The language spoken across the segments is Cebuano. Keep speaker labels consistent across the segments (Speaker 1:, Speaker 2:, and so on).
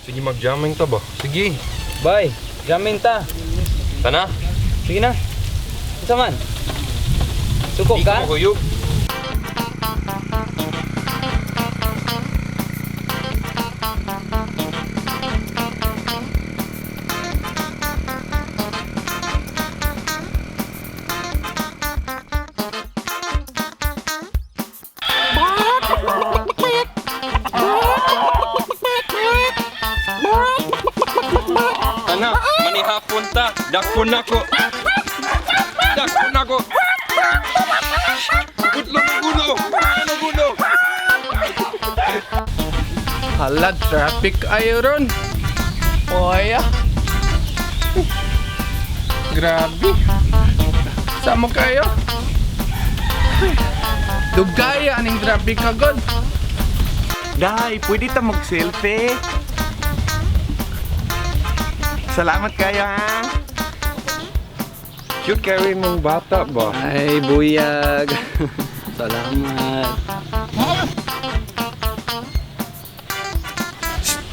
Speaker 1: Sige, mag-jamming ta ba? Sige.
Speaker 2: Bye. Jamming ta.
Speaker 1: Tana.
Speaker 2: Sige na. Unsa man? Suko
Speaker 1: Di
Speaker 2: ka?
Speaker 1: ko makuyog. Tana, manihapon ta. Dakpon nako. Dakpon nako. Putlong ang gulo. Putlong ang gulo.
Speaker 3: Hala, traffic ayo ron. Oya. Grabe. Samo kayo? Dugaya aning traffic kagod.
Speaker 4: Day, pwede ta mag-selfie? Salamat kayo ha.
Speaker 1: Cute kayo mong bata ba?
Speaker 2: Ay, buyag. Salamat.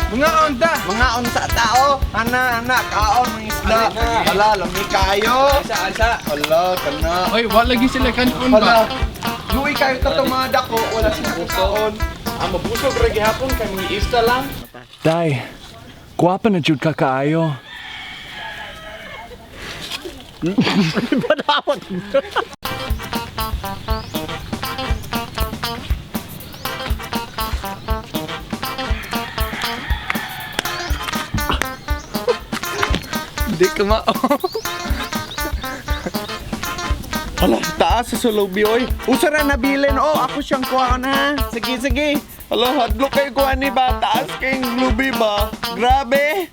Speaker 3: Mga onda.
Speaker 4: Mga unsa tao, ana ana kaon mga isda. Hala, lami kayo.
Speaker 2: Alsa, alsa.
Speaker 4: Hala, kana.
Speaker 3: Oy, wala lagi sila kanon
Speaker 4: Hala.
Speaker 3: ba?
Speaker 4: Luwi kayo ta tong mga dako, wala sila kaon.
Speaker 5: Ang mabusog ra gihapon kay mga isda lang.
Speaker 6: Day, gwapa na jud ka kaayo.
Speaker 3: Hindi ka mao.
Speaker 4: Hala, taas sa sulubi oy. Usa ra nabilin oh, ako siyang kuhaon ha. Sige, sige. Hala, hadlok kayo kuha ni ba? Taas kayong lubi ba? Grabe.